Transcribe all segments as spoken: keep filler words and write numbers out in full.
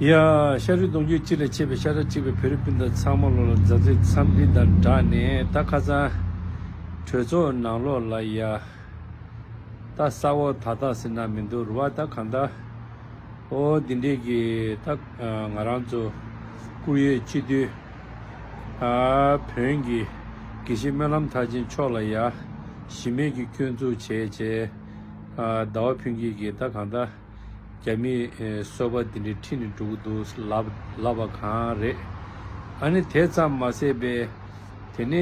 ཡ། ཤ་རུས་གདུང་རྒྱུད་གཅིག་ལས་མཆེད་པའི་ཤ་ཁྲག་གཅིག་པའི་བོད་རིགས་སྤུན་ཟླ་ཚང་མ་ལོ་ལ་མཛའ་བརྩེ་འཚམས་འདྲི་དང་སྦྲགས་ནས། ད་ཁ་སང་གྲོས་ཚོགས་ནང་ལོགས་ལ་ཡ། ད་ས་འོག་ད་ད་ཟེར་ན་མི་འདུག་རུ་བ། ད་གང་ལྟར་ཨོ་འདི་འདྲས་ཀྱི་ད་ང་རང་ཚོ་བཀུར་འོས་སྤྱི་འཐུས་ཨ་བོན་གྱི་དགེ་བཤེས་སྨོན་ལམ་མཐར་ཕྱིན་མཆོག་ལ་ཡ་གཞི་མེད་ཀྱི་སྐྱོན་འཛུགས་བྱས་བྱས། ཨ་ཟླ་བ་ཕུན་སྐྱིད་ཀྱིས་ད་གང་ལྟར་རྒྱ་མིའི་ཨེ་སོ་པ་འདི་འདྲའི་ཁྲིད་ནས་འགྲོ་གི་འདུག་ལབ་ལབ་པ་གང་རེད། ཨ་ནི་དེ་ཙམ་མ་ཟད་པའི་དེ་ནས་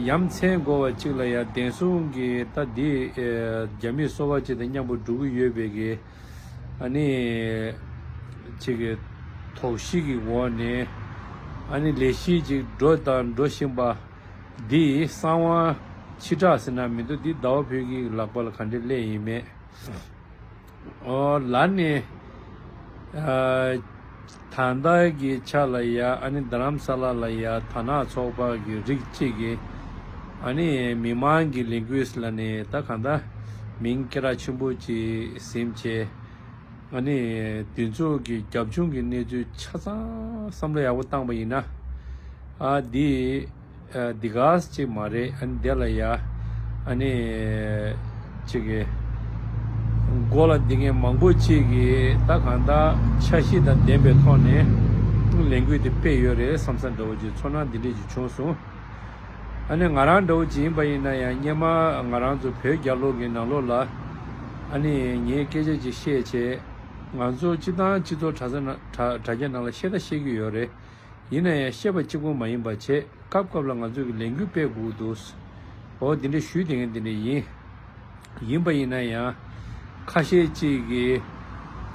ཡ་མཚན་དགོས་པ་གཅིག་ལ་ཡ་བདེན་སྲུང་གི་ད་འདི་ཨེ་རྒྱ་མིའི་སོ་པ་གཅིག་དང་མཉམ་པོ་འགྲོ་གི་ཡོད་པའི་གི་ཨ་ནི་ཅིག་གི་དོགས་གཞི་གི་འོག་ནས་ཨ་ནི་ལས་གཞི་ཅིག་འགྲོ་དང་འགྲོ་བཞིན་པ་འདི་གསང་བ་ཕྱི་བསྒྲགས་ཟེར་ན་མི་འདུག་འདི་ཟླ་བ་ཕུན་སྐྱིད་ཀྱི་ལག་པ་ལ་ག་འདྲས་སླེབས་ཡིན་མེད། ཨོ་ལར་ནས་ཨ་ད་ལྟ་གི་ཆ་ལ་ཡ་ཨ་ནི་རྡ་རམ་ས་ལ་ལ་ཡ་དར་ནག་ཚོགས་པ་གི་རིགས་གཅིག་གིས་ཨ་ནི་མི་མང་གི་ལས་འགུལ་ལ་ནི་ད་གང་ལྟར་མིང་སྐད་གྲགས་ཆེན་པོ་ཅིག་ཟིན་བྱས། ཨ་ནི་འདི་ཚོ་གི་རྒྱབ་ལྗོངས་ཀྱི་གནས་ཚུལ་ཆ་ཚང་བསམ་བློ་ཡག་པོ་བཏང་པ་ཡིན་ན། ཨ་འདི་ཨ་འདི་ག་ཅིག་མ་རེད། ཨ་ནི་དེ་ལ་ཡ་ཨ་ནི་ཅིག་གི་མགོ་ལ་འདི་ངས་མང་པོ་ཅིག་གི་ད་གང་ལྟར་འཆར་གཞི་དང་ལྡན་པའི་ཐོག་ནས་ལས་འགུལ་དེ་སྤེལ་ཡོད་རེད་བསམ་ས་འདྲ་བོ་ཅིག་ཚོར་སྣང་འདི་འདྲས་ཅིག་བྱུང་སོང་། ཨ་ནི་ང་རང་འདྲ་བོ་ཅིག་ཡིན་པ་ཡིན་ན་ཡང་སྔོན་མ་ང་རང་ཚོ་བོད་རྒྱལ་ལོ་གི་ནང་ལོགས་ལ་ཨ་ནི་ངས་སྐད་ཆ་ཅིག་བཤད་བྱས། ང་ཚོ་སྤྱི་བཏང་སྤྱི་ཚོགས་དྲ་ས་ན་དྲ་དྲ་རྒྱ་ནང་ལ་བཤད་ད་བཤད་ཀྱི་ཡོད་རེད། ཡིན་ན་ཡང་བཤད་པ་གཅིག་པོ་མ་ཡིན་པ་བྱས་སྐབས་སྐབས་ལ་ང་ཚོ་གི་ལས་འགུལ་སྤེལ་དགོས་འདུག་འོ་འདི་འདྲ་ཞུས་དེ་ངས་འདི་འདྲ་ཡིན། ཡིན་པ་ཡིན་ན་ཡང་ཁ་ཤས་ཅིག་གིས་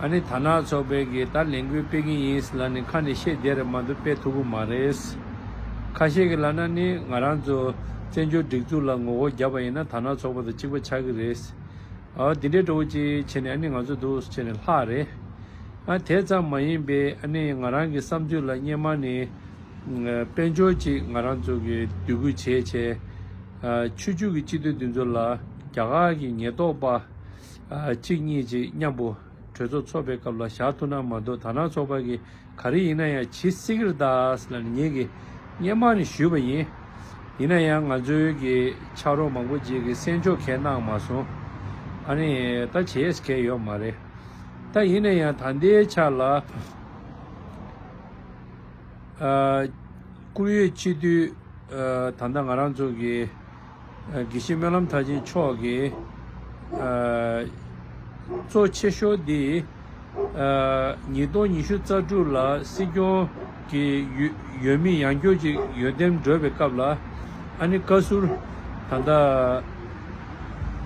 ཨ་ནི་དར་ནག་ཚོགས་པའི་གི་ད་ལས་འགུལ་སྤེལ་གི་ཡིན་ལབ་ནས་ཁ་ནས་བཤད་བསྡད་རེད་མ་གཏོགས་སྤེལ་ཐུབ་ཀྱི་མ་རེད། ཁ་ཤས་ཀྱིས་ལབ་ན་ནི་ང་རང་ཚོ་བཙན་བྱོལ་སྒྲིག་འཛུགས་ལ་ངོ་རྒོལ་བརྒྱབ་པ་ཡིན་ན་དར་ནག་ཚོགས་པ་དང་གཅིག་པ་ཆགས་ཀྱི་རེད། ཨ་འདི་འདྲའི་འདྲ་བོ་ཅིག་བྱས་ནས་ཨ་ནི་ང་ཚོ་འདུག་བྱས་ནས་ལྷག་རེད། ཨ་དེ་ཙམ་མ་ཡིན་པའི་ཨ་ནི་ང་རང་གི་བསམ་ཚུལ་ལ་སྔོན་མ་ནས་དཔལ་འབྱོར་ཅིག་ང་རང་ཚོ་གི་འདོད་རྒུ་བྱས་བྱས། ཨ་ཆོས་བརྒྱུད་ཀྱི་སྤྱི་འཐུས་འདི་ཚོ་ལ་རྒྱ་གར་གྱི་ཉེན་རྟོག་པ་ཨ་གཅིག་གཉིས་ཅིག་མཉམ་པོ་གྲོས་ཚོགས་ཚོགས་པའི་སྐབས་ལ་བཞག་ཐུབ་ན་མ་གཏོགས་དར་ནག་ཚོགས་པ་གིས་ག་རེ་ཡིན་ན་ཡང་བྱེད་སྲིད་ཀྱི་རེད་ད་ཟེར་ལབ་ནས་ངེད་ཀྱིས་སྔོན་མ་ནས་ཞུས་པ་ཡིན། ཡིན་ན་ཡང་ང་ཚོའི་གི་ཕྱག་རོགས་མང་པོ་ཅིག་གིས་སེམས་ཕྱོགས་གས་གནང་མ་སོང་། ཨ་ནི་ད་བྱེད་ཡས་གས་ཡོད་མ་རེད། ད་ཡིན་ན་ཡང་ད་ལྟའི་ཆ་ལ་ཨ་བཀུར་འོས་སྤྱི་འཐུས་ཨ་ད་ལྟ་ང་རང་ཚོ་གི་ཨ་དགེ་བཤེས་སྨོན་ལམ་མཐར་ཕྱིན་མཆོག་གིས་ཨ་གཙོ་ཆེ་ཤོས་འདི་ཨ་ཉིས་སྟོང་ཉི་ཤུ་རྩ་དྲུག་ལ་སྲིད་སྐྱོང་གི་འོས་འོས་མི་ཡང་སྐྱོར་ཅིག་འོས་འདེམས་འགྲོ་བའི་སྐབས་ལ་ཨ་ནི་བཀའ་ཟུར་ད་ལྟ་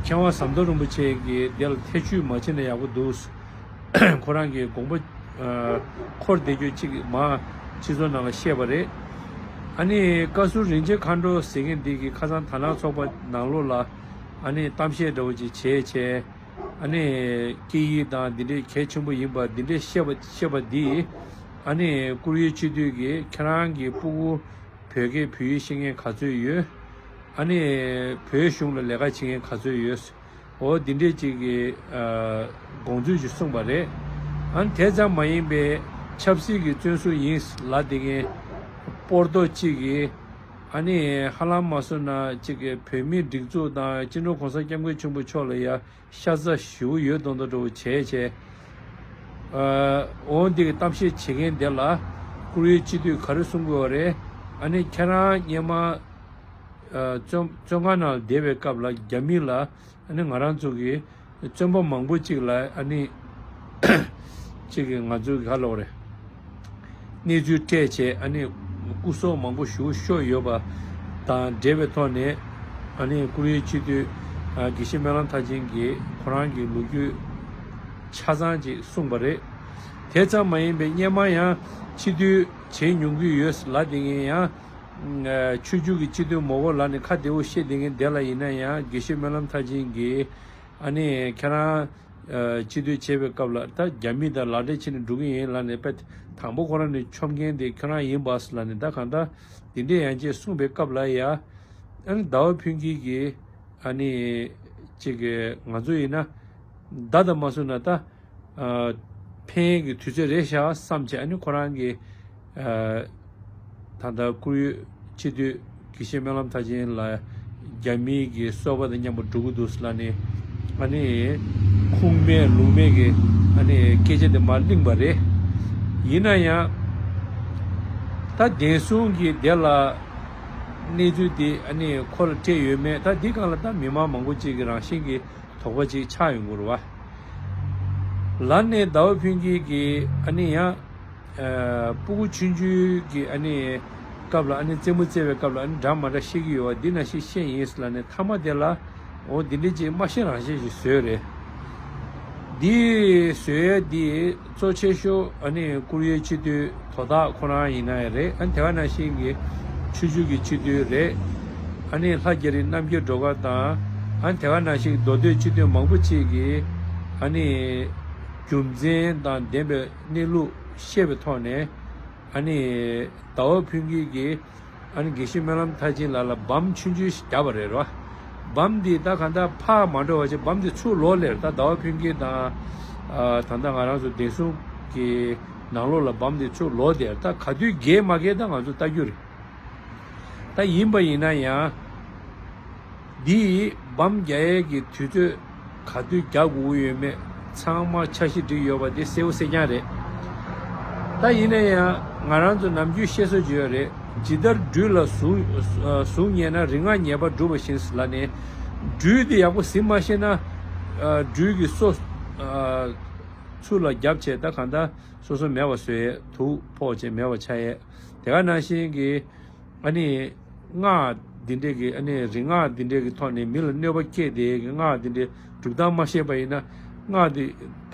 མཁས་དབང་ཟམ་གདོང་རིན་པོ་ཆེ་གིས་དེ་ལ་ཐེ་བྱུས་མ་བྱས་ན་ཡག་པོ་འདུག་ཁོ་རང་གི་དགོངས་པ་ཨ་འཁོར་བསྡད་རྒྱུ་གཅིག་མ་སྤྱི་ཚོགས་ནང་ལ་བཤད་པ་རེད། ཨ་ནི་བཀའ་ཟུར་རིན་ཆེན་མཁའ་འགྲོ་ཟེར་མཁན་འདི་གིས་ཁ་སང་དར་ནག་ཚོགས་པ་ནང་ལོགས་ལ་ཨ་ནི་གཏམ་བཤད་འདྲ་བོ་ཅིག་བྱས་བྱས། ཨ་ནི་སྐད་ཡིག་དང་འདི་འདྲའི་གལ་ཆེན་པོ་ཡིན་པ་འདི་འདྲའི་བཤད་པ་བཤད་པ་འདིས་ཨ་ནི་བཀུར་འོས་སྤྱི་འཐུས་ཀྱིས་ཁྱེད་རང་གི་སྤུ་གུ་བོད་སྐད་བོད་ཡིག་ཤེས་མཁན་ག་ཚོད་ཡོད། ཨ་ནི་བོད་གཞུང་ལ་ལས་ཀ་བྱེད་མཁན་ག་ཚོད་ཡོད། འོ་འདི་འདྲས་ཅིག་གི་ཨ་དགོངས་ཚུལ་ཅིག་གསུངས་པ་རེད། ཨ་ནི་དེ་ཙམ་མ་ཡིན་པའི་ཆབ་སྲིད་ཀྱི་བཙོན་ཟུར་ཡིན་ལབ་བསྡད་མཁན་སྤོར་མདོག་ཅིག་གིས་ཨ་ནི་ཧ་ལམ་མ་སོང་ན་ཅིག་གི་བོད་མིའི་སྒྲིག་འཛུགས་དང་སྤྱི་ནོར་གོང་ས་སྐྱབས་མགོན་ཆེན་པོ་མཆོག་ལ་ཡ་ཤ་ཚ་ཞེ་པོ་ཡོད་མདོག་མདོག་འདྲ་བོ་བྱས་བྱས། ཨ་འོ་འདི་གི་གཏམ་བཤད་བྱེད་མཁན་དེ་ལ་བཀུར་འོས་སྤྱི་འཐུས་ག་རེ་གསུང་གི་ཡོད་རེད། ཨ་ནི་ཁྱེད་རང་སྔོན་མ་ཨ་བཙོན་བཙོན་ཁང་ནང་བསྡད་པའི་སྐབས་ལ་རྒྱ་མི་ལ་ཨ་ནི་ང་རང་ཚོ་གི་བཙོན་པ་མང་པོ་ཅིག་ལ་ཨ་ནི་ཅིག་གི་ང་ཚོའི་ག་ལབ་རེད། གནས་ཚུལ་སྤྲད་བྱས་ཨ་ནི་སྐུ་སྲོག་མང་པོ་ཞེ་པོ་ཤོར་ཡོད་པ་དང་འབྲེལ་བའི་ཐོག་ནས་ཨ་ནི་བཀུར་འོས་སྤྱི་འཐུས་ཨ་དགེ་བཤེས་སྨོན་ལམ་མཐར་ཕྱིན་གྱིས་ཁོ་རང་གི་ལོ་རྒྱུས་ཆ་ཚང་ཅིག་གསུངས་པ་རེད། དེ་ཙམ་མ་ཡིན་པའི་སྔོན་མ་ཡང་སྤྱི་འཐུས་བྱེད་མྱོང་གི་ཡོད་ལབ་བསྡད་མཁན་ཡང་ཨ་ཆོས་བརྒྱུད་ཀྱི་སྤྱི་འཐུས་མ་དགོས་ལབ་ནས་ཁ་བདེ་པོ་བཤད་བསྡད་མཁན་དེ་ལ་ཡིན་ན་ཡང་དགེ་བཤེས་སྨོན་ལམ་མཐར་ཕྱིན་གྱིས་ཨ་ནི་ཁྱེད་རང་ཨ་སྤྱི་འཐུས་བྱེད་པའི་སྐབས་ལ་ད་རྒྱ་མི་དང་ལག་འབྲེལ་བྱས་ནས་འགྲོ་གི་ཡིན་ལབ་ནས་དཔེ་དང་པོ་ཁོ་རང་ནས་འཆོམ་མཁན་དེ་ཁྱོད་རང་ཡིན་པས་ལབ་ནས་ད་གང་ལྟར་འདི་འདྲས་ཡང་ཅིག་གསུངས་པའི་སྐབས་ལ་ཡ་ཨ་ནི་ཟླ་བ་ཕུན་སྐྱིད་ཀྱིས་ཨ་ནི་ཅིག་གི་ང་ཚོ་ཡིན་ན་བརྡ་དང་མ་གསུངས་ན་ད་ཨ་ ཕན་གྱི་དུས་ཚོད་རེད་ཤག་བསམ་བྱས། ཨ་ནི་ཁོ་རང་གི་ཨ་ད་ལྟ་བཀུར་འོས་སྤྱི་འཐུས་དགེ་བཤེས་སྨོན་ལམ་མཐར་ཕྱིན་ལ་རྒྱ་མིའི་གི་སོ་པ་དང་མཉམ་པོ་འགྲོ་གི་འདུག་ཟེར་ལབ་ནས། ཨ་ནི་ཁུངས་མེད་ལུང་མེད་ཀྱི་ཨ་ནི་སྐད་ཆ་དེ་མར་གླེང་བ་རེད། ཡིན་ན་ཡང་ད་བདེན་སྲུང་གི་དེ་ལ་གནས་ཚུལ་དེ་ཨ་ནི་ཁོ་ལ་སྤྲད་ཡོད་མེད། ད་འདི་སྒང་ལ་ད་མི་མང་མང་པོ་ཅིག་གི་རང་བཞིན་གྱི་དོགས་པ་ཅིག་ཆགས་ཡོང་གི་རེད་བ། ལར་ནས་ཟླ་བ་ཕུན་སྐྱིད་ཀྱིས་ཨ་ནི་ཡང་ཨ་སྤུ་གུ་ཆུང་ཆུང་གི་ཨ་ནི་སྐབས་ལ། ཨ་ནི་རྩེད་མོ་རྩེ་བའི་སྐབས་ལ་ཨ་ནི་འདྲ་མ་འདྲ་བཤད་ཀྱི་ཡོད་པ་འདི་ནང་བཞིན་བཤད་ཡིན་ཟེར་ལབ་ནས། མཐའ་མ་དེ་ལ་འོ་འདི་འདྲ་ཅིག་མ་བཤད་རང་བཤད་ཅིག་བཟོས་རེད། འདི་བཟོ་ཡས་འདི་གཙོ་ཆེ་ཤོས་ཨ་ནི་བཀུར་འོས་སྤྱི་འཐུས་དོ་བདག་ཁོ་རང་ཡིན་ན་ཡང་རེད། ཨ་ནི་དེ་ག་ནང་བཞིན་གྱི་ཆུ་བཞི་གི་སྤྱི་འཐུས་རེད། ཨ་ནི་ལྷ་རྒྱ་རི་རྣམ་རྒྱལ་སྒྲོལ་དཀར་དང་། ཨ་ནི་དེ་ག་ནང་བཞིན་མདོ་སྟོད་སྤྱི་འཐུས་མང་པོ་ཅིག་གིས་ཨ་ནི་རྒྱུ་མཚན་དང་ལྡན་པའི་གནས་ལུགས་བཤད་པའི་ཐོག་ནས། ཨ་ནི་ཟླ་བ་ཕུན་སྐྱིད་ཀྱིས་ཨ་ནི་དགེ་བཤེས་སྨོན་ལམ་མཐར་ཕྱིན་ལགས་ལ་སྦོམ་ཆུང་ཆུང་ཞིག་བརྒྱབ་པ་རེད་རོ། སྦོམ་འདི་ད་གང་ལྟར་ཕར་མ་འགྲོ་བ་བྱས། སྦོམ་འདི་ཚུར་ལོག་སླེབས། ད་ཟླ་བ་ཕུན་སྐྱིད་དང་ཨ་ད་ལྟ་ང་རང་ཚོ་བདེན་སྲུང་གི་ནང་ལོགས་ལ་སྦོམ་འདི་ཚུར་ལོག་སྟེ། ད་ག་དུས་རྒྱས་མ་རྒྱས་ད་ང་ཚོ་ལྟ་རྒྱུ་རེད། ད་ཡིན་པ་ཡིན་ན་ཡང་འདི་སྦོམ་རྒྱག་ཡས་ཀྱི་དུས་ཚོད་ག་དུས་རྒྱག་དགོས་ཀྱི་ཡོད་མེད་ཚང་མ་འཆར་གཞི་སྒྲིག་ཡོད་པ་དེ་གསལ་པོ་གསལ་རྐྱང་རེད། ད་ཡིན་ན་ཡང་ང་རང་ཚོ་ནམ་རྒྱུན་བཤད་སྲོལ་ཅིག་ཡོད་རེད། ཇི་ལྟར་སྦྲུལ་ལ་གཟུགས་གཟུགས་ཉེས་ན། རིག་སྔགས་ཉེས་པར་སྒྲུབ་པ་བཞིན་ཟེར་ལབ་ནས། སྦྲུལ་དེ་ཡག་པོ་ཟིན་མ་ཤེས་ན་སྦྲུལ་གྱི་སོ་ཚུར་ལ་རྒྱབ་བྱས། ད་གང་ལྟར་སོ་སོ་མེད་པ་བཟོ་ཡས། དུག་ཕོག་བྱས་མེད་པ་ཆགས་ཡས། དེ་ག་ནང་བཞིན་གྱི་ཨ་ནི་སྔགས་འདི་འདྲས་ཀྱི། ཨ་ནི་རིག་སྔགས་འདི་འདྲས་ཀྱི་ཐོག་ནས་མི་ལ་གནོད་པ་སྐྱེལ་བསྡད་ཀྱི་སྔགས་འདི་འདྲས་སྒྲུབ་སྟངས་མ་ཤེས་པ་ཡིན་ན། སྔགས་འདི་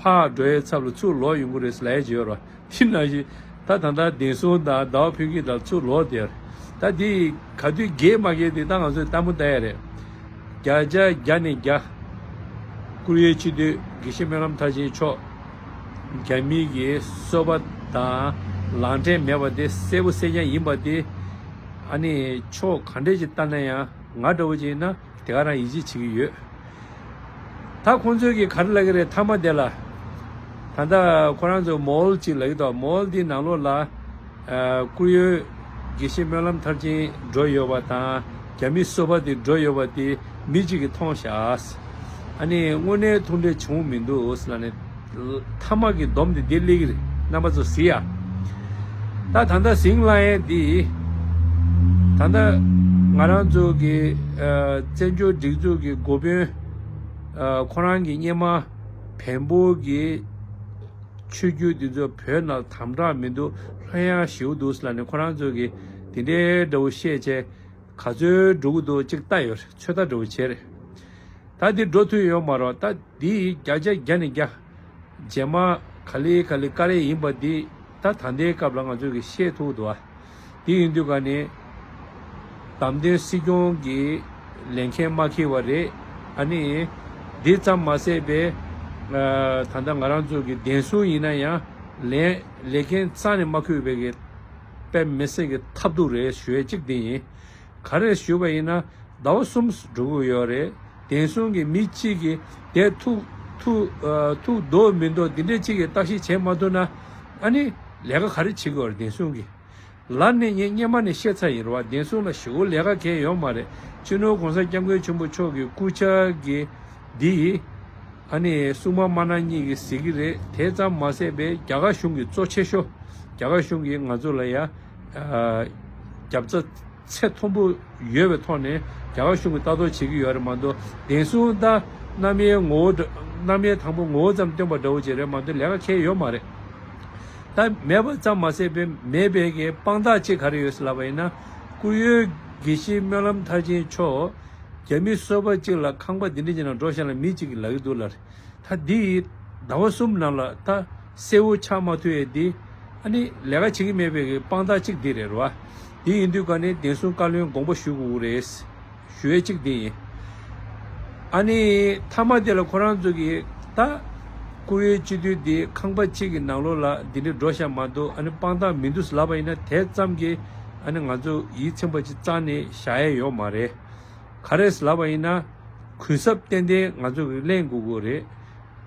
ཕར་འགྲོ་ཡའི་ཚབ་ལ་ཚུར་ལོག་ཡོང་གི་རེད་ཟེར་ལབ་ཡས་ཅིག་ཡོད་རེད། དེ་ནང་བཞིན་ད་ད་ལྟ་བདེན་སྲུང་དང་ཟླ་བ་ཕུན་སྐྱིད་དང་ཚུར་ལོག་བསྡད། ད་འདི་ག་དུས་རྒྱས་མ་རྒྱས་དེ་ད་ང་ཚོས་ལྟད་མོ་ལྟ་ཡ་རེད། བརྒྱ་ཆ་བརྒྱ་ནས་བརྒྱ། བཀུར་འོས་སྤྱི་འཐུས་དགེ་བཤེས་སྨོན་ལམ་མཐར་ཕྱིན་མཆོག་རྒྱ་མི་གི་སོ་པ་དང་ལག་འབྲེལ་མེད་པ་དེ་གསལ་པོ་གསལ་རྐྱང་ཡིན་པ་དེ། ཨ་ནི་ཕྱོགས་ག་འདྲས་ཅིག་ལྟ་ན་ཡང་། ང་འདྲ་བོ་ཅིག་ཡིན་ན་དེ་ག་རང་ཡིད་ཆེས་བྱེད་ཀྱི་ཡོད། ད་ཁོང་ཚོས་ཀྱིས་ག་རེ་ལབ་ཀྱི་རེད། མཐའ་མ་དེ་ལ། ད་ལྟ་ཁོ་རང་ཚོ་མོལ་ཅིག་ལབ་ཀྱི་འདུག་མོལ་འདི་ནང་ལོགས་ལ་ཨ་བཀུར་འོས་དགེ་བཤེས་སྨོན་ལམ་མཐར་ཕྱིན་འགྲོ་ཡོད་པ་དང་། རྒྱ་མི་སོ་པ་དེ་འགྲོ་ཡོད་པ་དེ་མི་གཅིག་གིས་མཐོང་ཤག་ཨ་ནི་དངོས་གནས་ཐུགས་འཕྲད་བྱུང་མི་འདུག་ཟེར་ལབ་ནས། མཐའ་མ་གི་སྡོམ་དེ་འདི་སླེབས་ཀྱི་རེད། རྣམ་པ་ཚོ་གཟིགས་ཡ། ད་ད་ལྟ་ཟིང་ལ་ཡས་འདི། ད་ལྟ་ང་རང་ཚོ་གི་ཨ་བཙན་བྱོལ་སྒྲིག་འཛུགས་ཀྱི་འགོ་དཔོན་ཨ་ཁོ་རང་གི་སྔོན་མ་བོན་པོ་གི་ཆོས་བརྒྱུད་འདི་ཚོ་བོད་ནང་དམ་དྲག་མི་འདུག་ལྷོད་ཡངས་ཞེ་པོ་འདུག་ཟེར་ལབ་ནས། ཁོ་རང་ཚོ་གིས་དེ་འདྲའི་འདྲ་བོ་བཤད་བྱས། ག་ཚོད་འགྲོ་གི་འདུག་ཅིག་ལྟ་ཡོད་རེད། ཚོད་ལྟ་འདྲ་བོ་བྱས་རེད། ད་འདི་འགྲོ་ཐུབ་ཡོད་མ་རེད། ད་འདི་བརྒྱ་ཆ་བརྒྱ་ནས་བརྒྱ། རྗེས་མ་ག་ལེ་ག་ལེ་དཀའ་ལས་ཡིན་པ་འདི་ད་ད་ལྟའི་སྐབས་ལ་ང་ཚོ་གིས་ཤེས་ཐུབ་འདུག་ཨ། དེ་ཡིན་དུས་ག་ནས་བདམས་ཐོན་སྲིད་སྐྱོང་གི་ལས་འགན་མ་འཁྱེར་བ་རེད། ཨ་ནི་འདི་ཙམ་མ་ཟད་པའི་ཨ་ད་ལྟ་ང་རང་ཚོ་གི་བདེན་སྲུང་ཡིན་ན་ཡང་ལས་ལས་འགན་རྩ་ནས་མ་འཁུར་བའི་གི་དཔེ་མི་སྲིད་ཀྱི་ཐབས་སྡུག་རེད་ཞུ་ཡས་གཅིག་འདི་ཡིན། ག་རེ་ཞུས་པ་ཡིན་ན། ཟླ་བ་གསུམ་འགྲོ་གི་ཡོད་རེད། བདེན་སྲུང་གི་མི་གཅིག་གིས་དེ་ཐུག་ཐུག་ཨ་ཐུག་འདུག་མི་འདུག་འདི་འདྲས་གཅིག་གིས་བརྟག་ཞིབ་བྱེད་མ་ཐུབ་ན། ཨ་ནི་ལས་ཀ་ག་རེ་བྱེད་དགོས་རེད། བདེན་སྲུང་གིས། ལར་ནས་ངས་སྔོན་མ་ནས་བཤད་ཚར་ཡིན་རེད་བ། བདེན་སྲུང་ལ་ཞེ་པོ་ལས་ཀ་གང་ཡང་ཡོད་མ་རེད། སྤྱི་ནོར་༸གོང་ས་༸སྐྱབས་མགོན་ཆེན་པོ་མཆོག་གི་སྐུ་ཕྱྭ་གི་འདི་ཡིས། ཨ་ནི་སྲུང་མ་དམར་ནག་གཉིས་ཀྱིས་གཟིགས་ཀྱི་རེད། དེ་ཙམ་མ་ཟད་པའི་རྒྱ་གར་གཞུང་གི་གཙོ་ཆེ་ཤོས། རྒྱ་གར་གཞུང་གིས་ང་ཚོ་ལ་ཡ་ཨ་རྒྱབ་རྩ་ཚད་མཐོན་པོ་ཡོད་པའི་ཐོག་ནས་རྒྱ་གར་གཞུང་གིས་ལྟ་རྟོག་བྱེད་ཀྱི་ཡོད་རེད་མ་གཏོགས། བདེན་སྲུང་ད་རྣམ་དབྱེ་ངོ་བོ་འདྲ། རྣམ་དབྱེ་དང་པོ་ངོ་བོ་ཙམ་སྟོན་པ་འདྲ་བོ་ཅིག་རེད་མ་གཏོགས་ལས་ཀ་གང་ཡང་ཡོད་མ་རེད། ད་མེད་པ་ཙམ་མ་ཟད་པའི་མེད་པའི་གི་དཔང་རྟགས་གཅིག་ག་རེ་ཡོད་ཟེར་ལབ་པ་ཡིན་ན། བཀུར་འོས་དགེ་བཤེས་སྨོན་ལམ་མཐར་ཕྱིན་མཆོག་རྒྱ་མི་སོ་པ་གཅིག་ལ་ཁང་པ་འདི་འདྲ་ཅིག་ནང་འགྲོ་ཤག་ལབ་མི་གཅིག་གིས་ལབ་ཀྱི་འདུག་ལབ་རེད། ད་འདི་ཟླ་བ་གསུམ་ནང་ལ་ད་གསལ་བོ་ཆགས་མ་ཐུབ་ཡས་འདི། ཨ་ནི་ལས་ཀ་བྱེད་ཀྱི་མེད་པའི་གི་དཔང་རྟགས་གཅིག་འདི་རེད་རེད་བ། འདི་ཡིན་དུས་ག་ནས་བདེན་སྲུང་བཀའ་བློན་དགོངས་པ་ཞུ་དགོས་ཀྱི་རེད། ཞུ་ཡས་གཅིག་འདི་ཡིན། ཨ་ནི་མཐའ་མ་དེ་ལ་ཁོ་རང་ཚོ་གིས་ད་བཀུར་འོས་སྤྱི་འཐུས་འདི་ཁང་པ་གཅིག་གི་ནང་ལོགས་ལ་འདི་འདྲ་འགྲོ་ཤག་མ་གཏོགས། ཨ་ནི་དཔང་རྟགས་མི་འདུག་ལབ་པ་ཡིན་ན། དེ་ཙམ་གྱིས་ཨ་ནི་ང་ཚོ་ཡིད་ཚིམ་པ་ཅིག་རྩ་ནས་བཞག་ཡས་ཡོད་མ་རེད། ག་རེ་ཟེར་ལབ་པ་ཡིན་ན། གུན་གསབ་ཏན་ཏན་ང་ཚོ་གིས་ལེན་དགོས་ཀྱི་རེད།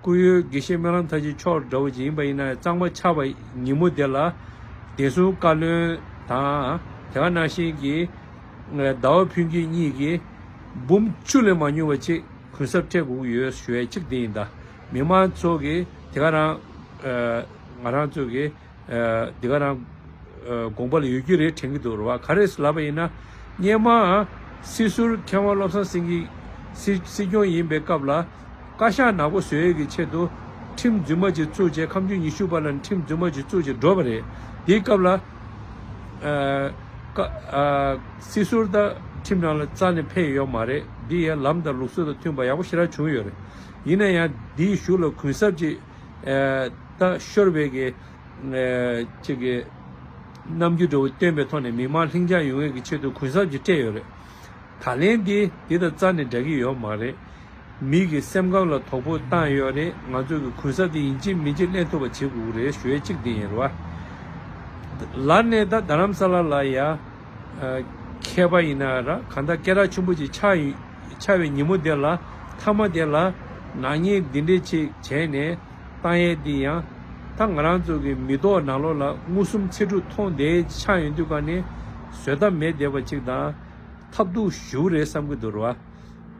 སྐུ་ཡོད་དགེ་བཤེས་སྨོན་ལམ་མཐར་ཕྱིན་མཆོག་འདྲ་བོ་ཅིག་ཡིན་པ་ཡིན་ན་གཙང་མ་ཆགས་པ་ཉིན་མོ་དེ་ལ་བདེ་སྲུང་བཀའ་བློན་དང་དེ་ག་ནང་བཞིན་གྱི་ཟླ་བ་ཕུན་སྐྱིད་གཉིས་ཀྱིས་འབུམ་བཅུ་ལས་མ་ཉུང་བ་ཅིག་གུན་གསབ་སྤྲད་དགོས་ཀྱི་ཡོད་ཞུ་ཡས་གཅིག་དེ་ཡིན། ད་མི་མང་ཚོ་གིས་དེ་ག་རང་ང་རང་ཚོ་གིས་འདི་ག་རང་དགོངས་པ་ལ་ཡོད་ཀྱི་རེད་དྲན་གྱི་འདུག་རེད་བ། ག་རེ་ལབ་པ་ཡིན་ན་སྔོན་མ་སྲིད་ཟུར་མཁས་དབང་བློ་བཟང་སེང་གེ་སྲིད་སྲིད་སྐྱོང་ཡིན་པའི་སྐབས་ལ་བཀའ་ཤག་ནག་པོ་བཟོ་ཡས་ཀྱི་ཆེད་དུ་ཁྲིམས་རྫུན་མ་ཅིག་བཙུགས་བྱས་ཁམས་ཆུ་ཉི་ཤུ་པ་ལ་ཁྲིམས་རྫུན་མ་ཅིག་བཙུགས་བྱས་འགྲོ་བ་རེད། དེའི་སྐབས་ལ་ཨ་ཀ་ཨ་སྲིད་ཟུར་དང་ཁྲིམས་ནང་ལ་རྩ་ནས་ཕེབས་ཡོད་མ་རེད། འདི་ཡང་ལམ་དང་ལུགས་སྲོལ་དང་མཐུན་པ་ཡག་པོ་ཞེ་དྲག་བྱུང་ཡོད་རེད། ཡིན་ན་ཡང་འདིའི་གཞུག་ལ་གུན་གསབ་ཅིག་ཨ་ད་ཤོར་བའི་གི་ཨ་ཅིག་གི་རྣམ་འགྱུར་འདྲ་བོ་སྟོན་པའི་ཐོག་ནས་མི་མང་ལྷིང་འཇགས་ཡོང་ཡས་ཀྱི་ཆེད་དུ་གུན་གསབ་ཅིག་སྤྲད་ཡོད་རེད། ད་ལན་འདི་འདི་དང་རྩ་ནས་འདྲ་གི་ཡོད་མ་རེད། མི་གི་སེམས་ཁམས་ལ་དོ་ཕོག་བཏང་ཡོད་རེད། ང་ཚོ་གི་གུན་གསབ་འདི་ཡིན་གཅིག་མིན་གཅིག་ལེན་ཐུབ་པ་བྱེད་དགོས་ཀྱི་རེད་ཞུ་ཡས་གཅིག་འདི་ཡིན་རེད་བ། ལར་ནས་ད་རྡ་རམ་ས་ལ་ལ་ཡ་མཁས་པ་ཡིན་ན་ར་གང་ལྟར་སྐད་གྲགས་ཆེན་པོ་ཅིག་ཆགས་ཡོད་ཆགས་པའི་ཉིན་མོ་དེ་ལ་མཐའ་མ་དེ་ལ་ནག་ཉེས་འདི་འདྲས་ཅིག་བྱས་ནས་བཏང་ཡས་འདི་ཡང་ད་ང་རང་ཚོ་གི་མི་ཐོག་ནང་ལོགས་ལ་མངོན་སུམ་ཚེ་སྒྲུབ་མཐོང་བསྡད་ཆགས་ཡོང་དུས་ག་ནས་བཟོད་ཐབས་མེད་བསྡད་པ་ཅིག་དང་། ཐབས་སྡུག་ཞེ་པོ་རེད་བསམ་གྱི་འདུག་རེད་བ།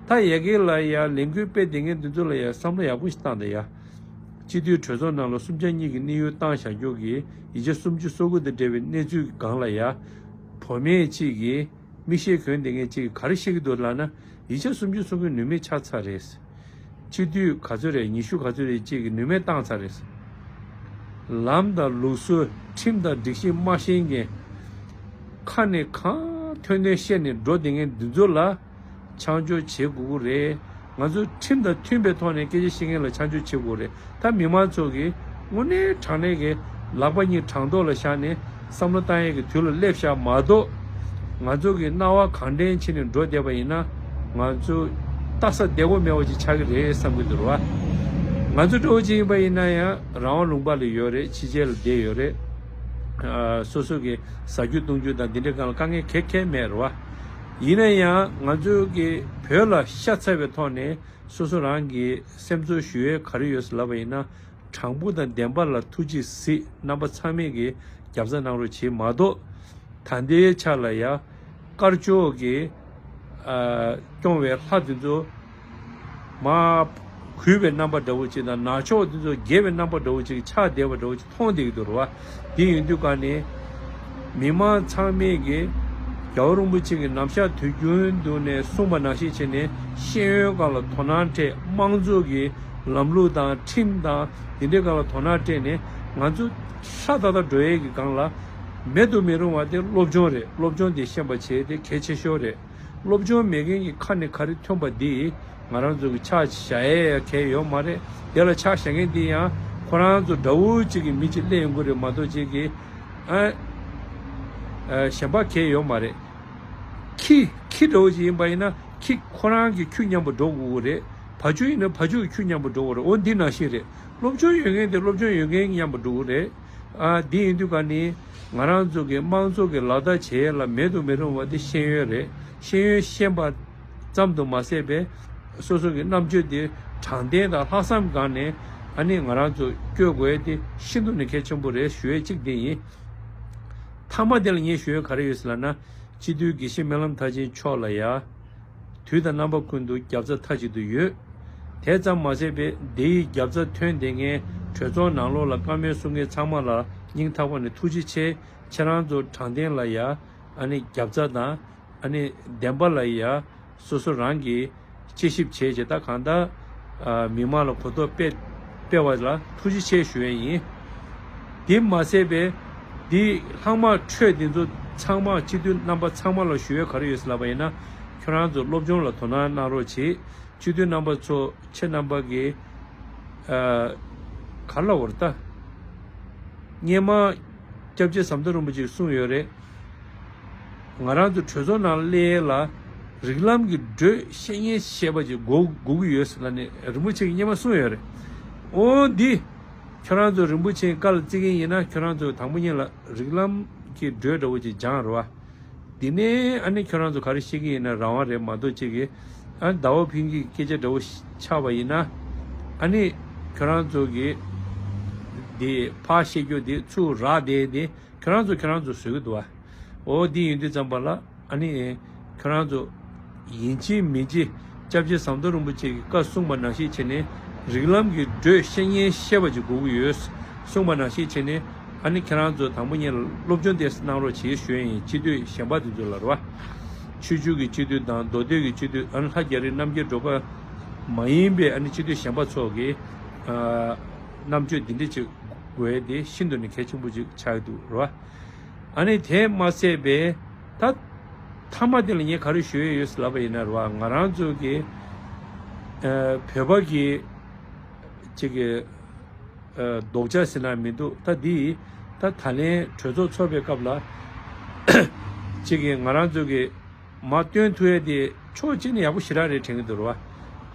ད་ཡ་གི་ལ་ཡ་ལས་འགུལ་སྤེལ་བསྡད་མཁན་འདི་ཚོ་ལ་ཡ་བསམ་བློ་ཡག་པོ་ཞིག་བཏང་དང་ཡ། སྤྱི་འཐུས་གྲོས་ཚོགས་ནང་ལ་གསུམ་ཆ་གཉིས་ཀྱི་གནས་ཡུལ་བཏང་བཞག་རྒྱུ་གི་ཡིག་ཆ་སུམ་ཅུ་སོ་དགུ་དང་འབྲེལ་བའི་གནས་ཚུལ་གྱི་སྒང་ལ་ཡ། བུད་མེད་ཅིག་གིས་མིག་ཤེལ་གྱོན་བསྡད་མཁན་ཅིག་གིས་ག་རེ་བཤད་ཀྱི་འདུག་ལབ་ན་ཡིག་ཆ་སུམ་ཅུ་སོ་དགུ་ནུས་མེད་ཆགས་ཚར་རེད། སྤྱི་འཐུས་ག་ཚོད་རེད། ཉི་ཤུ་ག་ཚོད་རེད་ཅིག་གིས་ནུས་མེད་བཏང་ཚར་རེད། ལམ་དང་ལུགས་སྲོལ་ཁྲིམས་དང་སྒྲིག་གཞི་མ་ཤེས་མཁན། ཁ་ནས་གང་ཐོན་ཐོན་བཤད་ནས་འགྲོ་བསྡད་མཁན་འདི་ཚོ་ལ་ཆ་འཇོག་བྱེད་དགོས་ཀྱི་རེད། ང་ཚོ་ཁྲིམས་དང་མཐུན་པའི་ཐོག་ནས་སྐད་ཆ་བཤད་མཁན་ལ་ཆ་འཇོག་བྱེད་དགོས་རེད། ད་མི་མང་ཚོ་གིས་དངོས་གནས་དྲང་གནས་ཀྱི་ལག་པ་གཉིས་དྲང་ཐོག་ལ་བཞག་ནས་བསམ་བློ་བཏང་ཡས་ཀྱི་དུས་ལ་སླེབས་ཤག་མ་གཏོགས། ང་ཚོ་གི་སྣང་བ་གང་དྲན་བྱས་ནས་འགྲོ་བསྡད་པ་ཡིན་ན་ང་ཚོ་ལྟ་ས་བདེ་པོ་མེད་པ་ཅིག་ཆགས་ཀྱི་རེད་བསམ་གྱི་འདུག་རེད་བ། ང་ཚོ་འདྲ་བོ་ཅིག་ཡིན་པ་ཡིན་ན་ཡང་རང་དབང་ལུང་པ་ལ་ཡོད་རེད། ཕྱི་རྒྱལ་ལ་བསྡད་ཡོད་རེད། ཨ་སོ་སོ་གི་ཟ་རྒྱུ་བཏུང་རྒྱུ་དང་འདི་འདྲའི་སྒང་ལ་དཀའ་ངལ་ག་གེ་མེད་རེད་བ། ཡིན་ན་ཡང་ང་ཚོ་གི་བོད་ལ་ཤ་ཚ་བའི་ཐོག་ནས་སོ་སོ་རང་གི་སེམས་ཚོར་ཞུ་ཡས་ག་རེ་ཡོད་ཟེར་ལབ་པ་ཡིན་ན། དྲང་པོ་དང་བདེན་པ་ལ་ཐུགས་རྗེས་གཟིགས། རྣམ་པ་ཚང་མས་ཀྱི་རྒྱབ་རྩ་གནང་རོགས་བྱེད་མ་གཏོགས། ད་ལྟའི་ཆ་ལ་ཡ་དཀར་ཕྱོགས་ཀྱི་ཨ་སྐྱོང་བའི་ལྷ་དེ་ཚོ་མར་གུས་པའི་རྣམ་པ་འདྲ་བོ་ཅིག་དང་ནག་ཕྱོགས་དེ་ཚོ་དགྱེས་པའི་རྣམ་པ་འདྲ་བོ་ཅིག་ཆགས་བསྡད་པ་འདྲ་བོ་ཅིག་མཐོང་བསྡད་ཀྱི་འདུག་རེད་བ། དེ་ཡིན་དུས་ག་ནས་མི་མང་ཚང་མས་ཀྱི་རྒྱལ་བ་རིན་པོ་ཆེ་གི་ནམ་ཞག་དུས་རྒྱུན་དུ་ནས་གསུངས་པ་ནང་བཞིན་བྱས་ནས་ཤེས་ཡོན་སྒང་ལ་དོ་སྣང་སྤྲད། དམངས་གཙོ་གི་ལམ་ལུགས་དང་ཁྲིམས་དང་དེ་འདྲའི་སྒང་ལ་དོ་སྣང་སྤྲད་ནས་ང་ཚོ་ཧྲ་ཏག་ཏག་འགྲོ་ཡས་ཀྱི་སྒང་ལ་མེད་དུ་མི་རུང་བ་དེ་སློབ་སྦྱོང་རེད། སློབ་སྦྱོང་དེ་ཤེས་པ་བྱས་དེ་གལ་ཆེ་ཤོས་རེད། སློབ་སྦྱོང་མེད་མཁན་གྱི་ཁ་ནས་ག་རེ་ཐོན་པ་འདི་ང་རང་ཚོ་གི་ཕྱག་བཞག་ཡས་གལ་ཡོད་མ་རེད། དེ་ལ་ཕྱག་བཞག་མཁན་འདི་ཡང་ཁོ་རང་ཚོ་འདྲ་བོ་གཅིག་གི་མི་གཅིག་སླེབས་ཡོང་གི་རེད་མ་གཏོགས་གཅིག་གི་ཨ་ཨ་གཞན་པ་གལ་ཡོད་མ་རེད། ཁྱི་ཁྱི་འདྲ་བོ་ཅིག་ཡིན་པ་ཡིན་ན་ཁྱི་ཁོ་རང་གི་ཁྱུ་མཉམ་པོ་འགྲོ་དགོས་ཀྱི་རེད། བ་ཕྱུགས་ཡིན་ན་བ་ཕྱུགས་ཀྱི་ཁྱུ་མཉམ་པོ་འགྲོ་དགོས་རེད། འོ་འདི་ནང་བཞིན་རེད། སློབ་སྦྱོང་ཡོད་མཁན་དེ་སློབ་སྦྱོང་ཡོད་མཁན་མཉམ་པོ་འགྲོ་གི་རེད། ཨ་འདི་ཡིན་དུས་ག་ནི་ང་རང་ཚོ་གི་དམངས་གཙོ་གི་ལག་བསྟར་བྱེད་ཡས་ལ་མེད་དུ་མི་རུང་བ་དེ་ཤེས་ཡོན་རེད། ཤེས་ཡོན་ཤེས་པ་ཙམ་དུ་མ་ཟད་པའི་སོ་སོ་གི་རྣམ་དཔྱོད་དེ་དྲང་བདེན་དང་ལྷག་བསམ་སྒང་ནས་ཨ་ནི་ང་རང་ཚོ་བསྐྱོད་དགོས་ཡས་དེ་ཤིན་ཏུ་ནས་གལ་ཆེན་པོ་རེད་ཞུ་ཡས་གཅིག་དེ་ཡིན། མཐའ་མ་དེ་ལ་ངས་ཞུ་ཡས་ག་རེ་ཡོད་ཟེར་ལབ་ན། སྤྱི་འཐུས་དགེ་བཤེས་སྨོན་ལམ་མཐར་ཕྱིན་མཆོག་ལ་ཡ། དུས་དང་རྣམ་པ་ཀུན་ཏུ་རྒྱབ་རྩ་མཐའ་གཅིག་ཏུ་ཡོད། དེ་ཙམ་མ་ཟད་པའི་འདི་ཡི་རྒྱབ་རྩ་ཐོན་བསྡད་མཁན་གྲོས་ཚོགས་ནང་ལོགས་ལ་བཀའ་མོལ་གསུང་མཁན་ཚང་མ་ལ་སྙིང་ཐག་པ་ནས་ཐུགས་རྗེ་ཆེ། ཁྱེད་རང་ཚོ་དྲང་བདེན་ལ་ཡ་ཨ་ནི་རྒྱབ་རྩ་དང་ཨ་ནི་བདེན་པ་ལ་ཡ་སོ་སོ་རང་གི་དཔྱད་ཞིབ་བྱས་རྗེས་ད་གང་ལྟར་ཨ་མི་མང་ལ་གོ་རྟོགས་སྤེལ་སྤེལ་བ་ལ་ཐུགས་རྗེ་ཆེ་ཞུ་ཡས་ཡིན། དེ་མ་ཟད་པའི་འདི་ལྷག་མ་འཕྲོས་འདི་ཚོ་ཚང་མ་སྤྱི་འཐུས་རྣམ་པ་ཚང་མ་ལ་ཞུ་ཡས་ག་རེ་ཡོད་ཟེར་ལབ་པ་ཡིན་ན། ཁྱོད་རང་ཚོ་སློབ་སྦྱོང་ལ་དོ་སྣང་གནང་རོགས་བྱེད། སྤྱི་འཐུས་རྣམ་པ་ཚོ་ཁྱེད་རྣམ་པ་གི་ཨ་ག་ལ་བར་ད་སྔས་མ་སྐྱབས་རྗེ་ཟམ་གདོང་རིན་པོ་ཆེས་གསུངས་ཡོད་རེད། ང་རང་ཚོ་གྲོས་ཚོགས་ནང་སླེབས་ལ་རིགས་ལམ་གྱི་འགྲོས་བཤད་ཉན་བཤད་པ་ཅིག་དགོས་དགོས་ཀྱི་ཡོད་ཟེར་ལབ་ནས་རིན་པོ་ཆེ་གིས་སྔོན་མ་གསུངས་ཡོད་རེད། འོ་འདི་ཁྱོད་རང་ཚོ་རིན་པོ་ཆེའི་བཀའ་ལ་བརྩི་མཁན་ཡིན་ན་ཁྱོད་རང་ཚོ་དང་པོ་ཉིད་ལ་རིགས་ལམ་གྱི་འགྲོས་འདྲ་བོ་ཅིག་སྦྱངས་རེད་བ། འདི་ནས་ཨ་ནི་ཁྱོད་རང་ཚོ་ག་རེ་བཤད་ཀྱི་ཡིན་ན་རང་དབང་རེད་མ་གཏོགས་ཅིག་གིས་ཨ་ཟླ་བ་ཕུན་སྐྱིད་སྐད་ཆ་འདྲ་བོ་ཆགས་པ་ཡིན་ན་ཨ་ནི་ ཁྱོད་རང་ཚོ་གི་འདི་ཕར་བཤད་རྒྱུ་འདི་ཚུར་རག་བསྡད་འདི་ཁྱོད་རང་ཚོ་ཁྱོད་རང་ཚོ་བཟོ་གི་འདུག་བ། འོ་འདི་ཡིན་དུས་ཙམ་པ་ལ་ཨ་ནི་ཁྱོད་རང་ཚོ་ཡིན་གཅིག་མིན་གཅིག་སྐྱབས་རྗེ་ཟམ་གདོང་རིན་པོ་ཆེ་གི་བཀའ་གསུངས་པ་ནང་བཞིན་བྱས་ནས་རིགས་ལམ་གྱི་འགྲོས་བཤད་ཉན་ཤེས་པ་ཅིག་དགོས་ཀྱི་ཡོད་གསུངས་པ་ནང་བཞིན་བྱས་ནས། ཨ་ནི་ཁྱེད་རང་ཚོ་དང་པོ་ཉིད་ལ་སློབ་སྦྱོང་དེ་གནང་རོགས་བྱེད་ཞུ་ཡ་ཡིན། སྤྱི་འཐུས་གཞན་པ་དེ་ཚོ་ལ་རེད་བ། ཆོས་བརྒྱུད་ཀྱི་སྤྱི་འཐུས་དང་མདོ་སྟོད་ཀྱི་སྤྱི་འཐུས། ཨ་ནི་ལྷ་རྒྱ་རི་རྣམ་རྒྱལ་སྒྲོལ་དཀར་མ་ཡིན་པའི་ཨ་ནི་སྤྱི་འཐུས་གཞན་པ་ཚོ་གིས་ཨ་རྣམ་དཔྱོད་འདི་འདྲ་ཅིག་དགོས་ཡ་དེ་ཤིན་ཏུ་ནས་གལ་ཆེན་པོ་ཅིག་ཆགས་ཀྱི་འདུག་རེད་བ། ཨ་ནི་དེ་མ་ཟད་པའི་ད་མཐའ་མ་དེ་ལ་ངས་ག་རེ་ཞུ་ཡ་ཡོད་ཟེར་ལབ་པ་ཡིན་ན་རེད་བ། ང་རང་ཚོ་གི་ཨ་བོད་པ་གི་ཅིག་གི་ཨ་ལྡོག་ཆ་ཟེར་ན་མི་འདུག་ད་འདི་ད་ད་ལན་གྲོས་ཚོགས་ཚོགས་པའི་སྐབས་ལ་ཅིག་གི་ང་རང་ཚོ་གི་མར་སྟོན་ཐུབ་ཡ་དེ་ཕྱོགས་གཅིག་ནས་ཡག་པོ་ཞེ་དྲག་རེད་དྲན་གྱི་འདུག་རེད་བ།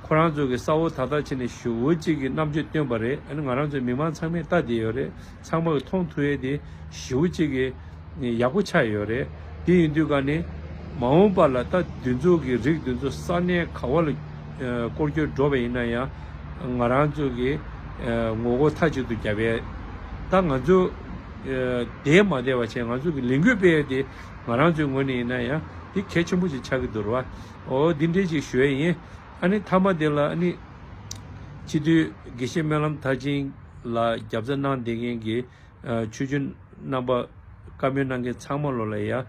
ཁོ་རང་ཚོ་གི་ས་འོག་ད་ལྟ་ཕྱིན་ནས་ཞེ་པོ་ཅིག་གི་རྣམ་དཔྱོད་བཏོན་པ་རེད། ཨ་ནི་ང་རང་ཚོའི་མི་མང་ཚང་མས་ལྟ་བསྡད་ཡོད་རེད། ཚང་མ་གི་མཐོང་ཐུབ་ཡ་དེ་ཞེ་པོ་ཅིག་གི་ཡག་པོ་ཆགས་ཡོད་རེད། དེ་ཡིན་དུས་ཀ་ནས་མ་འོངས་པ་ལ་ད་འདི་ཚོ་གི་རིགས་འདི་ཚོ་ས་གནས་ག་བ་ལ་ཨ་སྐོར་སྐྱོད་འགྲོ་བ་ཡིན་ན་ཡང་ང་རང་ཚོ་གི་ཨ་ངོ་རྒོལ་མཐའ་གཅིག་ཏུ་བརྒྱབ་ཡས། ད་ང་ཚོ་ཨ་བསྡད་མ་བསྡད་པ་བྱས་ང་ཚོ་གི་ལས་འགུལ་སྤེལ་ཡས་དེ་ང་རང་ཚོའི་ངོས་ནས་ཡིན་ན་ཡང་དེ་གལ་ཆེན་པོ་ཞིག་ཆགས་ཀྱི་འདུག་རེད་བ། འོ་འདི་འདྲས་ཅིག་ཞུ་ཡས་ཡིན། ཨ་ནི་མཐའ་མ་དེ་ལ་ཨ་ནི་སྤྱི་འཐུས་དགེ་བཤེས་སྨོན་ལམ་མཐར་ཕྱིན་ལ་རྒྱབ་རྩ་གནང་བསྡད་མཁན་གྱི་ཨ་ཆོས་བརྒྱུད་རྣམ་པ་བཀའ་མོལ་གནང་མཁན་ཚང་མ་ལོ་ལ་ཡ་ཨ་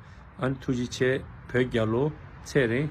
ནི་ཐུགས་རྗེ་ཆེ། བོད་རྒྱལ་ལོ། ཚེ་རིང་